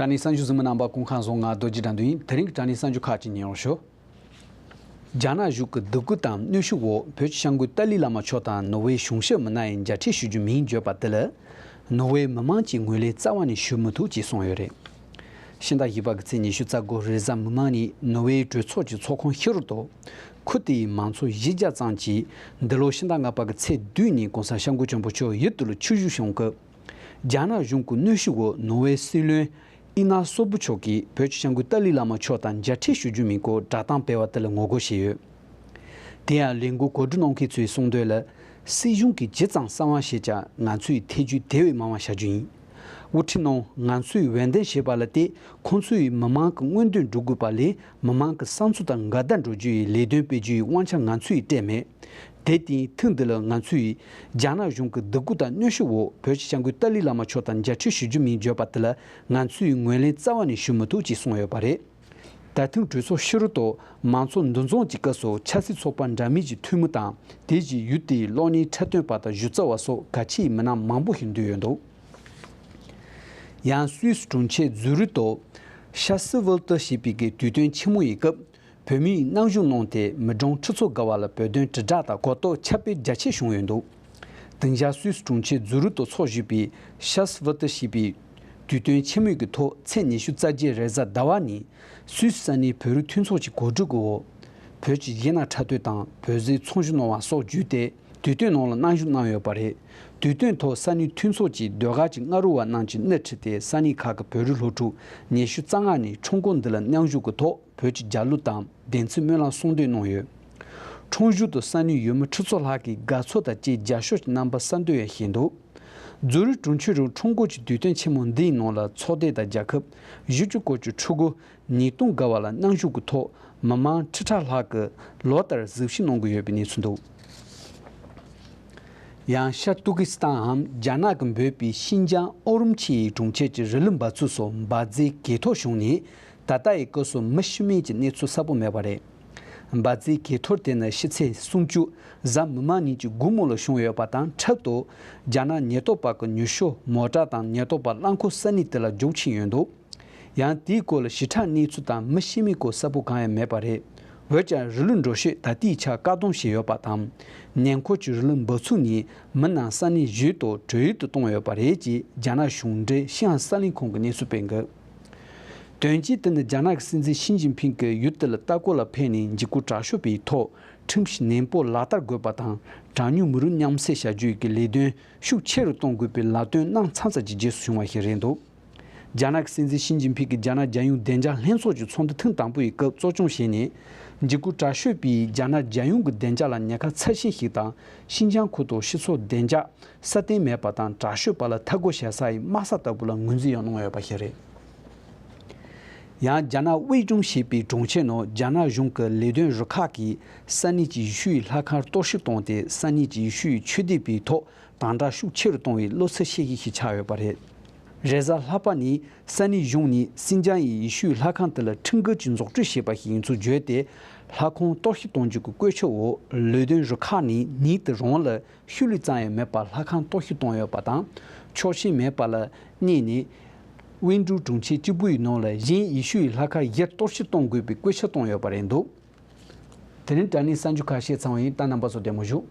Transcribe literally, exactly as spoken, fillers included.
དྲ་གནས་གསར་འགྱུར་གཟིགས་མི་རྣམ་པ་སྐུ་ཁམས་བཟང་། ང་རྡོ་རྗེ་དགྲ་འདུལ་ཡིན། དེ་རིང་གི་དྲ་གནས་གསར་འགྱུར་ཁག་ཅིག་ཉན་རོགས་ཞུ། རྒྱ་ནག་གཞུང་གི་སྡུག་སྐུལ་དང་གནོན་ཤུགས་འོག་བོད་ཀྱི་སྐྱབས་མགོན་ཏཱ་ལའི་བླ་མ་མཆོག་དང་ནོར་ཝེ་གཞུང་ཞབས་མི་སྣ་ཡི་མཇལ་འཕྲད་ཞུ་རྒྱུ་མིན་བརྗོད་པ་དེ་ལ། ནོར་ཝེ་མི་མང་གྱིས་ངོས་ལེན་རྩ་བ་ནས་ཞུ་མི་ཐུབ་ཅེས་གསུངས་ཡོད་རེད། ཕྱི་ཟླ་བཞི་པ་གི་ཚེས་ཉི་ཤུ་རྩ་དགུ་རེས་གཟའ་མིག་དམར་ཉིན་ནོར་ཝེ་གྲོས་ཚོགས་ཀྱི་ཚོགས་ཁང་ཧྲི་རུ་དུ། ཁུལ་དེའི་མང་ཚོགས་གཞི་བརྒྱ་ཙམ་གྱིས་འདི་ལོ་ཕྱི་ཟླ་ལྔ་པ་གི་ཚེས་བདུན་ཉིན་གོང་ས་སྐྱབས་མགོན་ཆེན་པོ་མཆོག་ཡུལ་དུ་ལ་ཆིབས་བཞུགས་བྱུང་སྐབས། རྒྱ་ནག་གཞུང་གི་གནོན་ཤུགས་འོག་ནོར་ཝེ་སྲིད་བློན་ཨི་ན་སོ་པུ་མཆོག་གིས་བོད་ཀྱི་སྐྱབས་མགོན་ཏཱ་ལའི་བླ་མ་མཆོག་དང་མཇལ་འཕྲད་ཞུ་རྒྱུ་མིན་སྐོར་བསྒྲགས་གཏམ་སྤེལ་བ་དེ་ལ་ངོ་རྒོལ་བྱས་ཡོད། དེ་ཡང་ལས་འགུལ་གོ་སྒྲིག་གནང་མཁན་ཚོས་གསུངས་དོན་ལ། སྲིད་གཞུང་གིས་ཇི་ཙམ་གསང་བ་བྱས་ཀྱང་ང་ཚོས་ཐེ་ཇུས་དེ་བས་མང་བ་བྱ་རྒྱུ་ཡིན། དབུ་ཁྲིད་རྣམས་ང་ཚོས་འོས་འདེམས་བྱས་པ་ལ་བརྟེན་ཁོང་ཚོས་མི་མང་གི་མངོན་འདོད་འགྲུབ་དགོས་པ་ལས་མི་མང་གི་བསམ་ཚུལ་དང་འགལ་ཟླར་འགྲོ་རྒྱུ་ཡི་ལས་དོན་སྤེལ་རྒྱུ་ཡི་དབང་ཆ་ང་ཚོས་སྤྲད་མེད། དེ་བརྟེན་ཐེངས་འདི་ལ་ང་ཚོས་རྒྱ་ནག་གཞུང་གི་སྡུག་སྐུལ་དང་གནོན་ཤུགས་འོག་བོད་ཀྱི་སྐྱབས་མགོན་ཏཱ་ལའི་བླ་མ་མཆོག་དང་མཇལ་འཕྲད་ཞུ་རྒྱུ་མིན་བརྗོད་པ་དེ་ལ་ང་ཚོས་ངོས་ལེན་རྩ་བ་ནས་ཞུ་མི་ཐུབ་ཅེས་གསུངས་ཡོད་པ་རེད། ད་ཐེངས་གྲོས་ཚོགས་ཕྱི་རུ་དུ་མང་ཚོགས་འདུ་འཛོམས་ཀྱི་སྐབས་སུ་ཆབ་སྲིད་ཚོགས་པ་འདྲ་མིན་གྱི་འཐུས་མི་དང་དེ་བཞིན་ཡུལ་དེའི་གློག་བརྙན་འཁྲབ་སྟོན་པ་དང་གཞི་རྩ་བ་སོགས་ག་ཆེའི་མི་སྣ་མང་པོ་ཞིག་འདུས་ཡོད་འདུག། ཡང་སུད་སི་གྲོང་ཁྱེར་ཛུ་རིག་ཏུ་ཤ་སི་ཝེལ་ཏི་ཞེས་པའི་གི་དུས་སྟོན་ཆེན་མོ་ཡི་སྐབས། བོད་མིའི་གནང་གཞུང་གནང་སྟེ་མི་གྲངས་ཁྲི་ཚོ་བརྒལ་བ་ལ་བོད་དོན་དྲིལ་བསྒྲགས་དང་གོ་རྟོགས་ཁྱབ་སྤེལ་རྒྱ་ཆེ་བྱུང་ཡོད་འདུག། དེང་སྐབས་སུད་སི་གྲོང་ཁྱེར་ཛུ་རིག་ཏུ་འཚོགས་བཞིན་པའི་ཤ་སི་ཝེལ་ཏི་ཞེས་པའི་དུས་སྟོན་ཆེན་མོའི་གི་ཐོག་ཚེས་ཉི་ཤུ་རྩ་བརྒྱད་རེས་གཟའ་ཟླ་བ་ཉིན་སུད་སི་ས་གནས་བོད་རིགས་མཐུན་ཚོགས་ཀྱི་གོ་སྒྲིག་གི་འོག་བོད་ཀྱི་གཞས་སྣ་འཁྲབ་སྟོན་དང་བོད་ཟས་ཚོང་བཞུགས་གནང་བ་སོགས་བརྒྱུད་དེ། དུས་སྟོན་ནང་ལ་གནང་བཞུགས་གནང་ཡོད་པ་རེད། དུས་སྟོན་ཐོག་ས་གནས་མཐུན་ཚོགས་ཀྱི་ཟློས་གར་གྱི་སྔ་རོལ་བ་རྣམས་ཀྱིས་སྣེ་ཁྲིད་དེ་ས་གནས་ཁག་གི་བོད་རིགས་སློབ་ཕྲུག་ཉི་ཤུ་རྩ་ལྔ་ནས་ཁྲོམ་སྐོར་འདི་ལ་གནང་བཞུགས་ཀྱི་ཐོག་བོད་ཀྱི་རྒྱལ་གླུ་དང་བདེན་ཚིག་སྨོན་ལམ་གསུང་འདོན་གནང་ཡོད། ཁྲོམ་གཞུག་ཏུ་ས་གནས་ཡུལ་མི་ཁྲི་ཚོ་ལྷག་གིས་དགའ་ཚོར་དང་བཅས་རྒྱབ་སྐྱོར་གྱི་རྣམ་པ་གསལ་འདོན་ཡང་བྱས་འདུག། ཛུ་རིག་གྲོང་ཁྱེར་རུ་ཁྲོམ་སྐོར་གྱི་དུས་སྟོན་ཆེན་མོ་འདིའི་ནང་ལ་ཚོགས་སྡེ་དང་རྒྱལ་ཁབ་བཞི་བཅུ་སྐོར་གྱི་ཕྲུ་གུ་ཉིས་སྟོང་བརྒལ་བ་ལ་གནང་བཞུགས་ཀྱི་ཐོག་མི་མང་ཁྲི་ཕྲག་ལྷག་གིས་ལོ་ལྟར་གཟིགས་ཞིབ་གནང་གི་ཡོད་པའི་གནས་ཚུལ་འདུག། ཡང་ཤར་ཏུར་ཀི་སི་ཐན་འམ་རྒྱ་ནག་གིས་འབོད་པའི་ཤིན་ཅང་ཨོ་རུམ་ཆི་ཡི་གྲོང་ཁྱེར་གྱི་རི་ལི་འབབ་ཚུགས་སུ་འབར་རྫས་གས་འཐོར་བྱུང་ནས་ད་ལྟ་ཡི་སྐབས་སུ་མི་ཤི་རྨས་ཀྱི་གནས་ཚུལ་གསལ་པོ་མེད་པ་རེད། འབར་རྫས་གས་འཐོར་དེ་ནི་ཕྱི་ཚེས་སུམ་ཅུ་གཟའ་མིག་དམར་ཉིན་གྱི་དགོང་མོ་ལ་བྱུང་ཡོད་པ་དང་འཕྲལ་དུ་རྒྱ་ནག་ཉེན་རྟོག་པ་གི་མྱུར་ཤོག་མོ་ཊ་དང་ཉེན་རྟོག་པ་རླངས་འཁོར་ས་གནས་དེ་ལ་རྒྱུགས་ཕྱིན་ཡོད་འདུག། ཡང་དེའི་སྐོར་ལ་ཞིབ་ཕྲ་གནས་ཚུལ་དང་མི་ཤི་རྨས་སྐོར་གསལ་པོ་གང་ཡང་མེད་པ་རེད། འོན་ཀྱང་རི་ལི་འགྲོ་བྱེད་ད་ལྟའི་ཆར་བཀག་སྡོམ་བྱས་ཡོད་པ་དང་། ཉེ་འཁོར་གྱི་རི་ལི་འབབ་ཚུགས་ནས་མི་རྣམས་ས་གནས་གཞན་དུ་བྲོས་ཡུལ་དུ་བཏང་ཡོད་པ་རེད་ཅེས་རྒྱ་ནག་གཞུང་འབྲེལ་ཤིན་ཧྭ་གསར་ལམ་ཁང་གིས་གནས་ཚུལ་སྤེལ་འདུག། དོན་རྐྱེན་དེ་ནི་རྒྱ་ནག་གི་སྲིད་འཛིན་ཞི་ཅིན་ཕིང་གིས་ཡུལ་དེ་ལ་ལྟ་སྐོར་ལ་ཕེབས་ནས་འཇིགས་སྐུལ་དྲག་ཤོས་པའི་ཐོག་ཁྲིམས་གཞི་ནན་པོ་ལག་བསྟར་དགོས་པ་དང་གྲངས་ཉུང་མི་རིགས་མཉམ་བསྲེས་བྱ་རྒྱུའི་གི་ལས་དོན་ཤུགས་ཆེ་རུ་གཏོང་དགོས་པའི་ལམ་སྟོན་གནང་མཚམས་ཚར་གྱི་རྗེས་སུ་བྱུང་བ་ཞིག་རེད་འདུག། རྒྱ་ནག་གི་སྲིད་འཛིན་ཞི་ཅིན་ཕིང་གིས་རྒྱ་ནག་རྒྱལ་ཡོངས་བདེ་འཇགས་ལྷན་ཚོགས་ཀྱི་ཚོགས་འདུ་ཐེངས་དང་པོ་ཡི་སྐབས་གཙོ་སྐྱོང་བྱས་ནས། འཇིགས་སྐུལ་དྲག་ཤོས་པས་རྒྱ་ནག་རྒྱལ་ཡོངས་ཀྱི་བདེ་འཇགས་ལ་ཉེན་ཁ་ཚབས་ཆེན་ཞིག་དང་། ཤིན་ཅང་ཁུལ་དུ་སྤྱི་ཚོགས་བདེ་འཇགས་སྲ་བརྟན་མེད་པ་དང་དྲག་ཤོས་པ་ལ་འཐབ་རྒོལ་བྱེད་ས་ཡི་དམག་ས་ལྟ་བུ་ལ་ངོས་འཛིན་ཡང་གནང་ཡོད་པ་ཞིག་རེད། ཡང་རྒྱ་ནག་དབུས་ལྗོངས་ཞེས་པའི་གྲོང་ཁྱེར་ནང་རྒྱ་ནག་གཞུང་གི་ལས་དོན་རུ་ཁག་གིས་ས་གནས་ཀྱི་ཡེ་ཤུ་ཡི་ལྷ་ཁང་གཏོར་བཤིག་བཏང་སྟེ་ས་གནས་ཀྱི་ཡེ་ཤུ་ཡི་ཆོས་སྡེ་པའི་ཐོག་དམ་དྲག་ཤུགས་ཆེ་རུ་གཏོང་བའི་གློ་ཚད་ཤེས་བཞིན་ཞིག་ཆགས་ཡོད་པ་རེད། རེས་གཟའ་ལྷག་པ་ནས་ས་གནས་གཞུང་ནས་སིན་ཅང་ཡི་ཡེ་ཤུའི་ལྷ་ཁང་དེ་ལ་ཁྲིམས་འགལ་གྱི་འཛུགས་སྐྲུན་བྱས་པ་ཞིག་ཡིན་ཚུལ་བརྗོད་དེ། ལྷ་ཁང་གཏོར་བཤིག་གཏོང་རྒྱུ་གི་བཀོད་ཁྱབ་འོག་ལས་དོན་རུ་ཁག་ནས་ཉིན་དེ་རང་ལ་ཤུལ་ལུས་ཙམ་ཡང་མེད་པར་ལྷ་ཁང་གཏོར་བཤིག་བཏང་ཡོད་པ་དང་། ཆོག་མཆན་མེད་པ་ལ་བརྙས་ནས། ཝིན་ཀྲུའུ་གྲོང་ཁྱེར་གཅིག་པུའི་ནང་ལ་གཞན་ཡེ་ཤུའི་ལྷ་ཁང་བཞི་གཏོར་བཤིག་གཏོང་དགོས་པའི་བཀོད་ཁྱབ་བཏང་ཡོད་པ་རེད་འདུག། དེ་རིང་དྲ་གནས་གསར་འགྱུར་ཁག་བཤད་ཚར་བ་ཡིན། ད་རྣམ་པ་ཚོ་བདེ་མོ་བཞུགས།